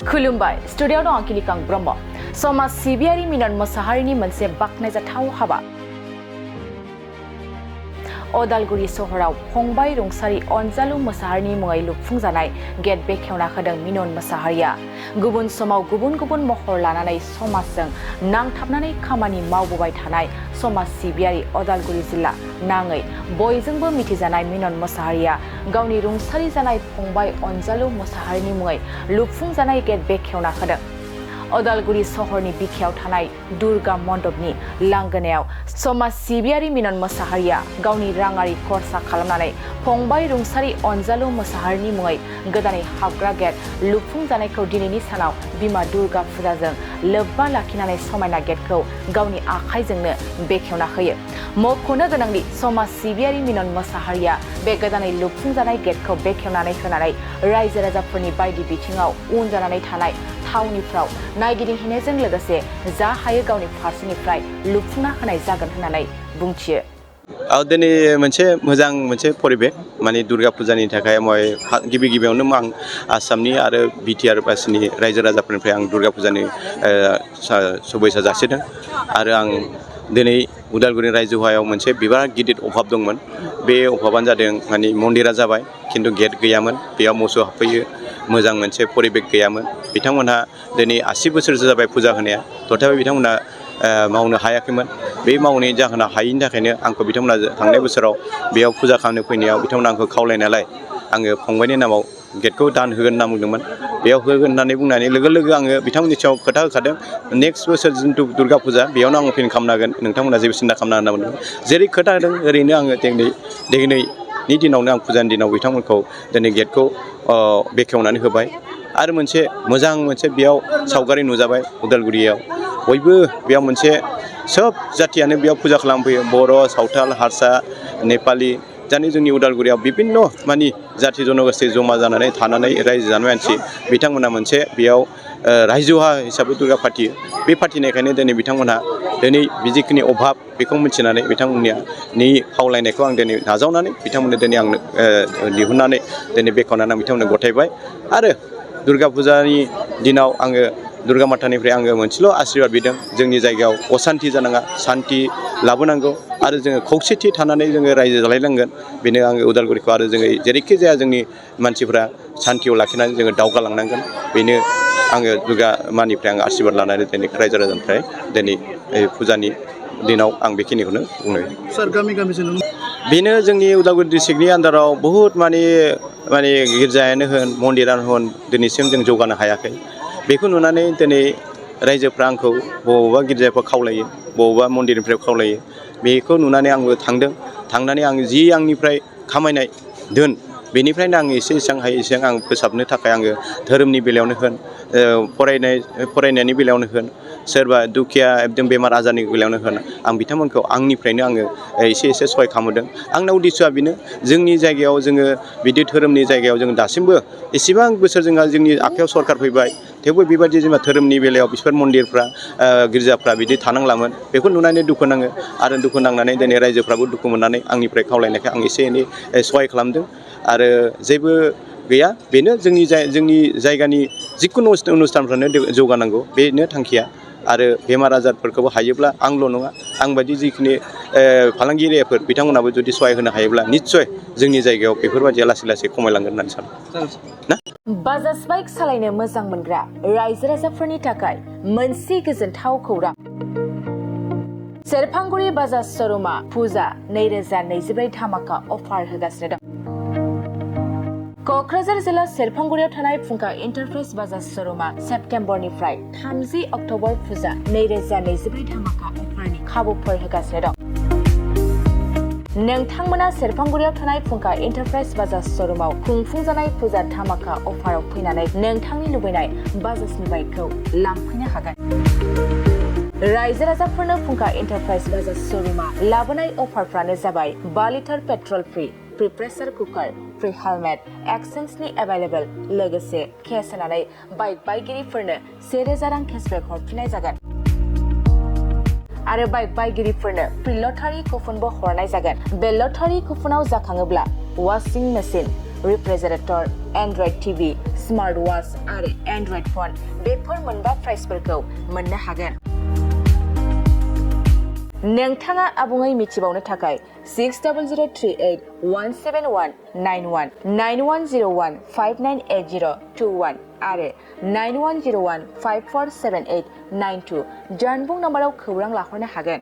खुलुमबाय स्टुडिअ दं आंखिलिकां ब्रह्म समाज सिबियारि मिलन मोसाहारिनि मोनसे बाख्नायजाथाव हाबा अदालगुरि सहराव फंबाय रुंसारि अनजालु मोसाहारिनि मुङै लुफुंजानाय गेट बेखेवना होदों मिलन मोसाहारिया गुबुन समाव गुबुन महर लानानै समाजजों नांथाबनानै खामानि मावबोबाय थानाय समाज सिबियारि अदालगुरि जिल्ला नाङै बयजोंबो मिथिजानाय मिलन मोसाहारिया गावनि रुंसारि जानाय फंबाय अनजालु मोसाहारिनि मुङै लुफुंजानाय गेट बेखेवना होदों अदालगुरि सहरनि बिखायाव थानाय दुर्गा मण्डपनि लांगोनायाव समाज सिबियारि मिलन मोसाहारिया गावनि राङारि खरसा खालामनानै फंबाय रुंसारि अनजालु मोसाहारिनि मुङै गोदानै हाबग्रा गेट लुफुंजानायखौ दिनैनि सानाव बिमा दुर्गा फुजाजों लोब्बा लाखिनानै समायना गेटखौ गावनि आखाइजोंनो बेखेवना होयो मख'नो गोनांदि समाज सिबियारि मिलन मोसाहारिया बे गोदानै लुफुंजानाय गेटखौ बेखेवनानै होनानै रायजो राजाफोरनि बायदि बिथिङाव उन जानानै थानाय थावनिफ्राव नायगिदिंहैनायजों लोगोसे जा हायो गावनि फारसेनिफ्राय लुफुंना होनाय जागोन होननानै बुंथियो दिनै मोजां मोनसे परिबेक माने दुर्गा फुजानि थाखाय गिबियावनो आं आसामनि आरो बिटिआर बासिनि रायजो राजाफोरनिफ्राय आं दुर्गा फुजानि शुभेच्छा जासिदों आरो आं दिनै उदालगुरि रायजोआव मोनसे बिराद गिदिर अभाब दंमोन बे अभाबानो जादों माने मन्दिरा जाबाय खिन्थु गेट गैयामोन बेयाव मोसौ हाबफैयो मोजां मोनसे परिबेक गैयामोन बिथांमोनहा दिनै 80 बोसोरसो जाबाय फुजा होनाया तथापि बिथांमोनहा मावनो हायाखैमोन बे मावनायनि जाहोना हायैनि थाखायनो आंखौ बिथांमोना थांनाय बोसोराव बेयाव फुजा खालामनो फैनायाव बिथांमोना आंखौ खावलायनायलाय आङो फंबायनि नामाव गेटखौ दान होगोन होनना बुंदोंमोन बेयाव होगोन होननानै बुंनानै लोगो आङो बिथांमोननि सायाव खोथा होखादों नेक्स्ट बोसोर जिथु दुर्गा फुजा बेयावनो आं अपेन खालामनो हागोन नोंथांमोना जेबो सिन्था खालामना होनना बुंदों जेरै खोथा होदों ओरैनो आङो दिनैनि दिनावनो आं फुजानि दिनाव बिथांमोनखौ दिनै गेटखौ बेखेवनानै होबाय आरो मोजां मोनसे बेयाव सावगारि नुजाबाय उदालगुरियाव बयबो बेयाव मोनसे सोब जातियानो बेयाव फुजा खालामफैयो बर' सावथाल हारसा नेपालि दानि जोंनि उदालगुरियाव बिभिन्न मानि जाति जनगोष्ठी जमा जानानै थानानै रायजो जानाय मानसि बिथांमोना मोनसे बेयाव रायजोहा हिसाबै दुर्गा फाथियो बे फाथिनायखायनो दिनै बिथांमोनहा दिनै जिखिनि अभाब बेखौ मिथिनानै बिथांमोननि खावलायनायखौ आं दिनै नाजावनानै बिथांमोननो दिनै आंनो दिहुननानै दिनै बेखेवनानै आं बिथांमोननो गथायबाय आरो दुर्गा फुजानि दिनाव आङो दुर्गा मातानिफ्राय आङो मोनसेल' आशीर्बाद बिदों जोंनि जायगायाव असान्ति जानाङा सान्ति लाबोनांगौ आरो जोङो खौसेथि थानानै जोङो रायजो जालायनांगोन बेनो आङो उदालगुरिखौ आरो जोङो जेरैखि जाया जोंनि मानसिफ्रा सान्तियाव लाखिनानै जोङो दावगालांनांगोन बेनो आङो दुर्गा मानिफ्राय आं आशीर्बाद लानानै दिनै रायजो राजानिफ्राय दिनै फुजानि दिनाव आं बेखिनिखौनो बुंनो सार गामि बेनो जोंनि उदालगुरि डिस्ट्रिक्टनि आन्दाराव बहुद माने गिर्जायानो होन मन्दिरानो होन दिनैसिम जों जौगानो हायाखै बेखौ नुनानै दिनै रायजोफ्रा आंखौ बबावबा गिर्जाफ्राव खावलायो बबावबा मन्दिरनिफ्राय खावलायो बेखौ नुनानै आंबो थांनानै आं जि आंनिफ्राय खामायनाय धोन बेनिफ्रायनो आं एसेबां हायो एसेबां आं फोसाबनो थाखाय आङो धोरोमनि बेलायावनो होन फरायनायनि बेलायावनो होन सोरबा दुखिया एकदम बेमार आजारनि बेलायावनो होन आं बिथांमोनखौ आंनिफ्रायनो आङो एसे सहाय खालामदों आंना उद्देश्यआ बेनो जोंनि जायगायाव जोङो बिदि धोरोमनि जायगायाव जों दासिमबो एसेबां बोसोर जोंनि आखायाव सरकार फैबाय थेवबो बेबायदि जेनेबा धोरोमनि बेलायाव बिसोर मन्दिरफ्रा गिर्जाफ्रा बिदि थानांलामोन बेखौ नुनानै दुखु नाङो आरो दुखु नांनानै दिनै रायजोफ्राबो दुखु मोननानै आंनिफ्राय खावलायनायखाय आं एसे एनै सहाय खालामदों आरो जेबो गैया बेनो जोंनि जायगानि जिखुनु अनुस्थानफ्रानो जौगानांगौ बेनो थांखिया आरो बेमार आजारफोरखौबो हायोब्ला आंल' नङा आंबायदि जिखिनि फालांगिरिफोर बिथांमोनाबो जुदि सहाय होनो हायोब्ला निस्सय जोंनि जायगायाव बेफोरबायदिया लासै खमायलांगोन होननानै सानो ना बाजाज बाइक सालायनो मोजां मोनग्रा रायजो राजाफोरनि थाखाय मोनसे गोजोनथाव खौरां सेरफांगुरि बाजाज श'रुमा फुजा 2024 धामाका अफार होगासिनो दं क'क्राझार जिल्ला सेरफांगुरियाव थानाय फुंखा एन्टारप्राइज बाजाज श'रुमा सेप्तेम्बरनिफ्राय 30 अक्ट'बर फुजा 2024 धामाका अफारनि खाबुफोर होगासिनो दं नोंथांमोना सेरफांगुरियाव थानाय फुंखा एन्टारप्राइज बाजाज श'रुमाव खुंफुंजानाय फुजा धामाका अफाराव फैनानै नोंथांनि लुबैनाय बाजाजनि बाइकखौ लांफैनो हागोन रायजो राजाफोरनो फुंखा एन्टारप्राइज बाजाज श'रुमा लाबोनाय अफारफ्रानो जाबाय 5 litre petrol free pressure cooker free helmet एक्सचेन्जनि एभेलेबल लोगोसे केस होनानै बाइक बायगिरिफोरनो 1000 रां केसबेक हरफिननाय जागोन आरो बाइक बायगिरिफोरनो फ्रि लटारि कुपनबो हरनाय जागोन बे लटारि कुपनाव जाखाङोब्ला washing machine refrigerator android TV smart watch आरो एन्ड्रइड फन बेफोर मोनबा प्राइजफोरखौ मोननो हागोन। नोंथाङा आबुङै मिथिबावनो थाखाय 6003817191 9101598021 आरो 9101547892 जानबुं नाम्बाराव खौरां लाहरनो हागोन।